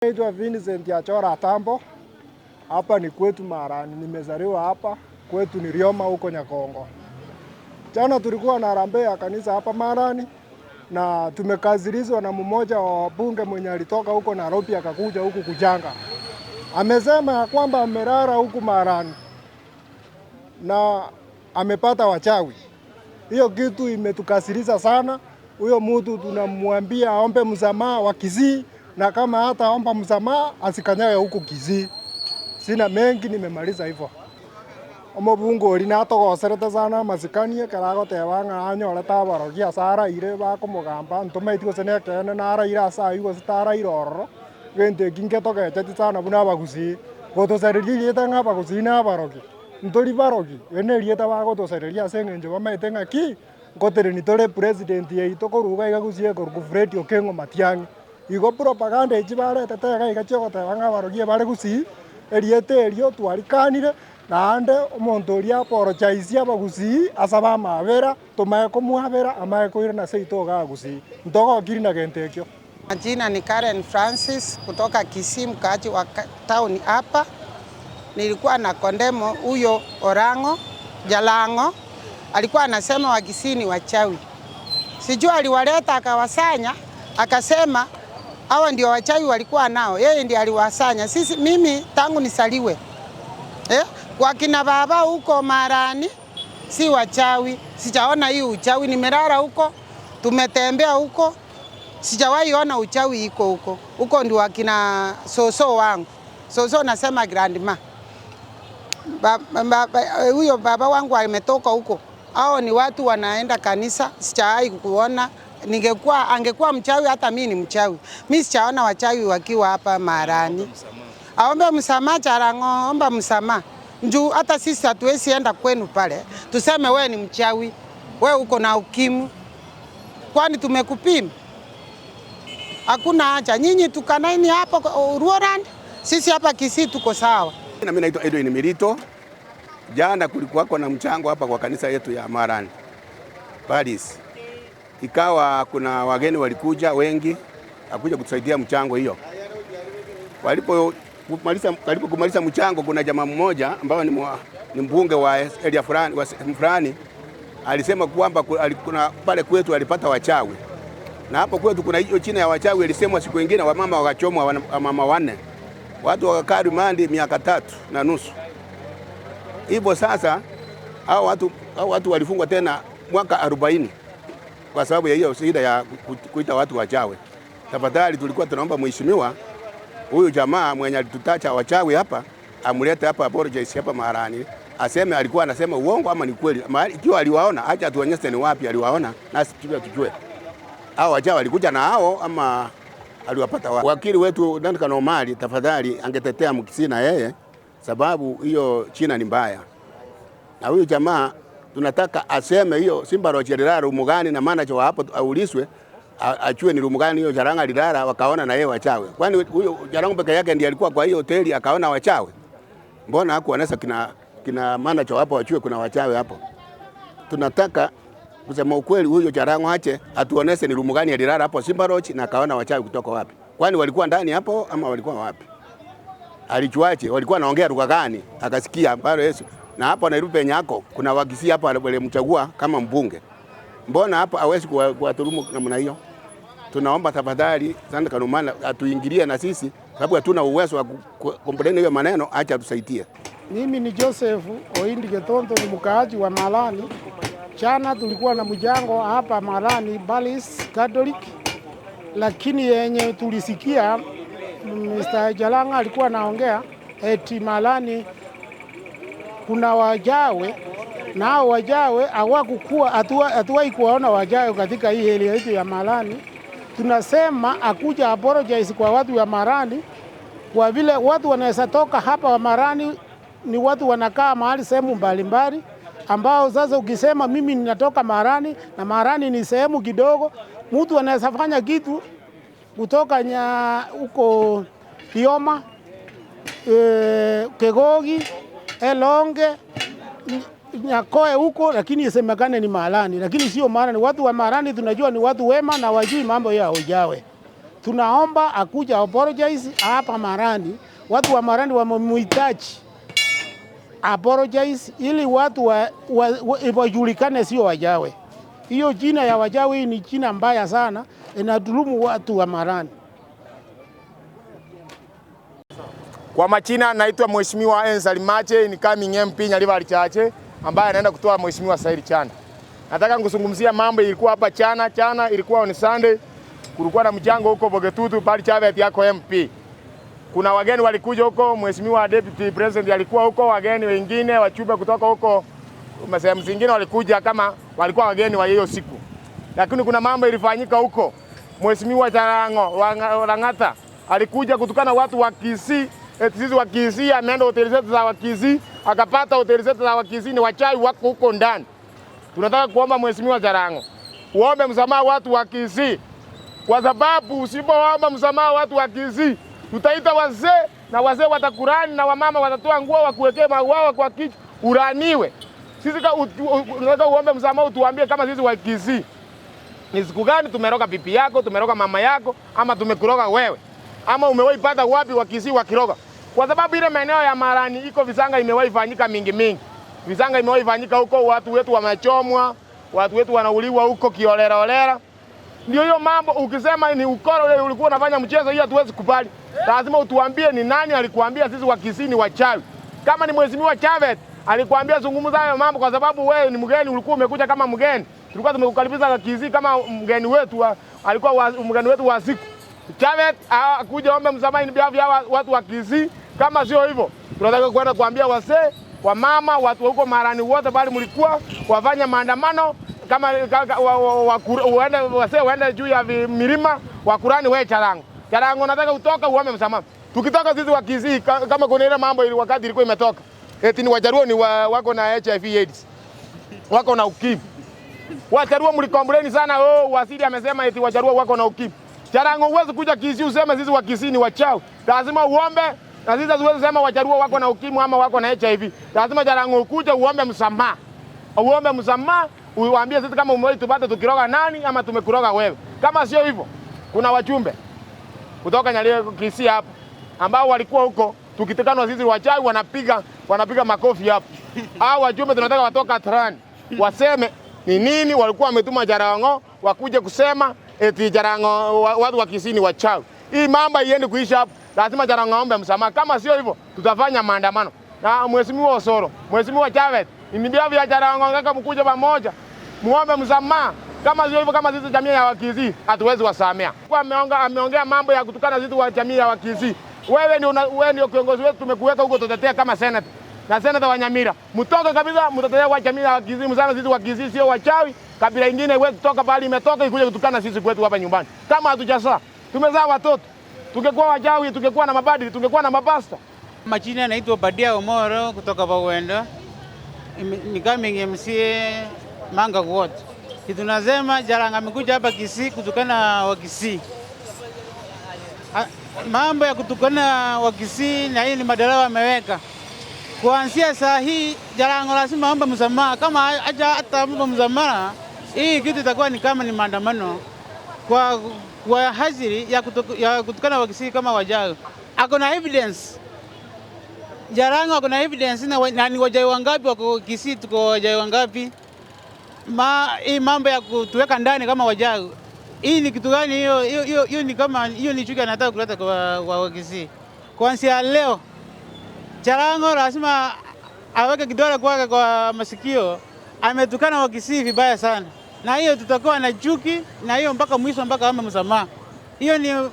Naitwa Vincent Achora Atambo. Hapa ni kwetu Marani, nimezaliwa hapa kwetu ni Rioma huko Nyakongo. Jana tulikuwa na harambee ya kanisa hapa Marani na tumekazilizwa na mmoja wa wabunge mwenye alitoka huko Nairobi akakuja huku kujanga. Amesema ya kwamba amelala huku Marani na amepata wachawi. Hiyo kitu imetukasirisha sana. Huyo mtu tunamwambia aombe msamaha wa Kisii, na kama hata omba msamaha asikanyage huku Kisii. Sina mengi, nimemaliza hivyo. Omobunge ori natogocerete sana amasikanie ekero agoteba ng'a anyorete abarogi ase araire bakomogamba ntomaeti gose na ekeene naraire ase aywo gose taraire ororo, egento eki nketogecheti sana buna abagusii, gotosareria erieta ng'a abagusii na abarogi, ntori barogi, eri na erieta bagotosareria ase eng'encho bamaete ng'aki, nkotereni tore president yaito korwa iga iga gusii ekorokwa Fred Okengo Matiang'i. Igo propaganda echi baretete iga iga chiogoteba ng'a abarogi ebare gusii, erieta erio twarikanire, naende omonto oria apologize abagusii asabe amabera, tomaye komwabera amaye koirana seito igaa gusii. Ntogokiri na gento ekio. Majina ni Karen Francis kutoka Kisii, mkaaji wa town hapa. Nilikuwa na kondemo huyo Orango Jalango, alikuwa anasema Wakisii ni wachawi. Sijui aliwaleta akawasanya, akasema hawa ndio wachawi walikuwa nao, yeye ndiye aliwasanya. Sisi mimi tangu nisaliwe kwa kina baba huko Marani si wachawi, sijaona hii uchawi. Nimelala huko, tumetembea huko, sijawahi ona uchawi iko huko. Huko ndio wakina soso wangu, soso nasema grandma huyo baba wangu ametoka huko. Hao ni watu wanaenda kanisa, sijawahi kuona. Ningekuwa angekuwa mchawi, hata mimi ni mchawi. Mimi sijaona wachawi wakiwa hapa Marani. Aombe msamaha Jalango, omba msamaha. Njuu hata sisi hatuwezi enda kwenu pale tuseme we ni mchawi, we uko na ukimwi, kwani tumekupima? Hakuna haja. Nyinyi tukanaini hapo Luoland, sisi hapa Kisii tuko sawa. Na mimi naitwa Edwin Milito. Jana kulikuwa na mchango hapa kwa kanisa yetu ya Marani Paris. Ikawa kuna wageni walikuja wengi akuja kutusaidia mchango hiyo. Walipo kumaliza mchango, kuna jamaa mmoja ambaye ni mbunge wa area fulani wa sehemu fulani alisema kwamba kuna pale kwetu alipata wachawi. Na hapo kwetu kuna hiyo china ya wachawi ilisemwa siku nyingine wamama wakachomwa, wamama wanne. Watu wakakaa rumandi miaka 3.5. Hivyo sasa hao watu walifungwa tena mwaka 40 kwa sababu ya hiyo shida ya kuita watu wachawi. Tafadhali tulikuwa tunaomba mheshimiwa huyu jamaa mwenye alitutacha wachawi hapa amlete hapa apologize hapa Marani, aseme alikuwa anasema uongo ama ni kweli. Ikiwa aliwaona acha atuonyeshe ni wapi aliwaona, nasi tujue hao wachawi walikuja na hao ama aliwapata wapi. Wakili wetu Duncan Omari tafadhali angetetea Mkisii na yeye, sababu hiyo China ni mbaya. Na huyu jamaa tunataka aseme hiyo Simba Roche lilala rumu gani, na manager wa hapo aulizwe achue ni rumu gani hiyo Jalango lilala, wakaona na yeye wachawi. Kwani huyo Jalango peke yake ndiye alikuwa kwa hiyo hoteli akaona wachawi? Mbona hakuonesa kina manager hapo wachue kuna wachawi hapo? Tunataka kusema ukweli, huyo Jalango ache atuonese ni rumu gani alilala hapo Simba Roche na akaona wachawi kutoka wapi. Kwani walikuwa ndani hapo ama walikuwa wapi? Alichuache walikuwa naongea lugha gani akasikia ambalo Yesu. Na hapo Nairobi penye yako kuna Wakisii hapo walimchagua kama mbunge. Mbona hapo hawezi kuwaturumu namna hiyo? Tunaomba tafadhali sana Kanumana atuingilie na sisi, sababu hatuna uwezo wa complain hiyo maneno, acha atusaidie. Mimi ni Joseph Oindi Getonto, ni mkaaji wa Marani. Jana tulikuwa na mchango hapa Marani Balis Catholic, lakini yenye tulisikia Mr. Jalanga alikuwa anaongea eti Marani kuna wajawe, na hao wajawe hawakukuwa hatuwahi kuwaona wajawe katika hii area yetu ya Marani. Tunasema akuja apologize kwa watu wa Marani, kwa vile watu wanaweza toka hapa wa Marani ni watu wanakaa mahali sehemu mbalimbali, ambao sasa ukisema mimi ninatoka Marani na Marani ni sehemu kidogo, mtu anaweza fanya kitu kutoka huko Rioma, Kegogi, Elonge, Nyakoe huko, lakini isemekane ni Marani, lakini sio Marani. Watu wa Marani tunajua ni watu wema na wajui mambo ya ujawe. Tunaomba akuja apologize hapa Marani, watu wa Marani wamemuhitaji apologize ili watu wajulikane sio wajawe. Hiyo jina ya wajawe ni jina mbaya sana, inadhulumu watu wa Marani. Kwa majina naitwa Mheshimiwa Ensali Mache, ni coming MP Nyaribari Chache ambaye anaenda kutoa Mheshimiwa Said Chana. Nataka kuzungumzia mambo ilikuwa hapa chana chana, ilikuwa on Sunday, kulikuwa na mchango huko Bogetutu pale Chavet yako MP. Kuna wageni walikuja huko, Mheshimiwa Deputy President alikuwa huko, wageni wengine wachumbe kutoka huko sehemu zingine walikuja kama walikuwa wageni wa hiyo siku. Lakini kuna mambo ilifanyika huko. Mheshimiwa Charango wa Lang'ata alikuja kutukana watu wa Kisii, eti sisi wa Kisii, ameenda hoteli zetu za Wakisii, akapata hoteli zetu za Wakisii ni wachawi wako huko ndani. Tunataka kuomba Mheshimiwa Charango uombe msamaha watu wa Kisii, kwa sababu usipoomba msamaha watu wa Kisii tutaita wazee na wazee watakurani na wamama watatoa nguo wakuwekee mauawa kwa kichwa uraniwe. Sisi unataka uombe msamaha utuambie kama sisi wa Kisii ni siku gani tumeroga bibi yako, tumeroga mama yako, ama tumekuroga wewe, ama umewahi pata wapi wa Kisii wakiroga? Kwa sababu ile maeneo ya Marani iko visanga imewahi fanyika mingi mingi. Visanga imewahi fanyika huko, watu wetu wamechomwa, watu wetu wanauliwa huko kiolera olera. Ndio hiyo mambo, ukisema ni ukora ule ulikuwa unafanya mchezo, hiyo hatuwezi kubali. Lazima utuambie ni nani alikuambia sisi wa Kisii ni wachawi. Kama ni Mheshimiwa Chavet alikuambia zungumza hayo mambo, kwa sababu wewe ni mgeni, ulikuwa umekuja kama mgeni. Tulikuwa tumekukaribisha Kisii kama mgeni wetu alikuwa mgeni wetu wa siku. Chavet akuja ombe msamaha ni behalf ya watu wa Kisii. Kama sio hivyo, tunataka kwenda kuambia wasee, wamama, watu huko Marani wote bali mlikuwa wafanya maandamano kama waende wasee waende juu ya milima wakurani wewe Charango. Charango nataka utoka uombe msamaha. Tukitoka sisi wa Kisii kama kuna ile mambo ili wakati ilikuwa imetoka. Eti ni Wajaruo ni wako na HIV AIDS. Wako na ukimwi. Wajaruo mlikomplain sana, oh, waziri amesema eti Wajaruo wako na ukimwi. Charango huwezi kuja Kisii useme sisi wa Kisii ni wachawi. Lazima uombe, na sisi hatuwezi sema Wajaruo wako na ukimwi ama wako na HIV. Lazima Charango ukuje uombe msamaha. Uombe msamaha, uwaambie sisi kama umewahi tupate tukiroga nani ama tumekuroga wewe. Kama sio hivyo, kuna wajumbe kutoka Nyalio Kisii hapo ambao walikuwa huko tukitukanwa sisi wachawi wanapiga makofi hapo. Hao wajumbe tunataka watoka Trani waseme ni nini walikuwa wametuma Jarango wakuje kusema eti Jarango watu wa Kisii ni wachawi. Hii mambo iende kuisha hapo. Lazima Jarango aombe msamaha. Kama sio hivyo tutafanya maandamano. Na Mheshimiwa Osoro, Mheshimiwa Chavet, ni vya Jarango nataka mkuje pamoja. Muombe msamaha. Kama sio hivyo, kama sisi jamii ya Wakisii hatuwezi wasamea. Kwa ameongea mambo ya kutukana sisi wa jamii ya Wakisii. Wewe ndio kiongozi wetu, tumekuweka huko tutetea kama senator. Na senator wa Nyamira, mtoke kabisa, mtetea wa jamii ya Wakisii, msana sisi Wakisii sio wachawi. Kabila ingine wewe kutoka bali imetoka ikuje kutukana sisi kwetu hapa nyumbani. Kama hatujazaa, tumezaa watoto. Tungekuwa wachawi, tungekuwa na mabadili, tungekuwa na mapasta. Majina naitwa Badia Omoro kutoka Bawendo. Ni coming MCA Manga Ward. Tunasema Jarango amekuja hapa Kisii kutukana Wakisii. Mambo ya kutukana Wakisii na hii ni madaraka ameweka. Kuanzia saa hii Jarango lazima aombe msamaha. Kama haja hata msamaha, hii kitu itakuwa ni kama ni maandamano kwa ajili ya kutukana Wakisii kama wajao. Ako na evidence. Jarango ako na evidence na ni wajai wangapi wako Kisii, tuko wajai wangapi? Hii mambo ya kutuweka ndani kama wajao. Hii ni kitu gani hiyo? Hiyo ni kama hiyo ni chuki anataka kuleta kwa Wakisii. Kuanzia leo Jarango lazima aweke kidole kwake kwa masikio. Ametukana Wakisii vibaya sana. Na hiyo tutakuwa na chuki na hiyo mpaka mwisho, mpaka aombe msamaha. Hiyo ni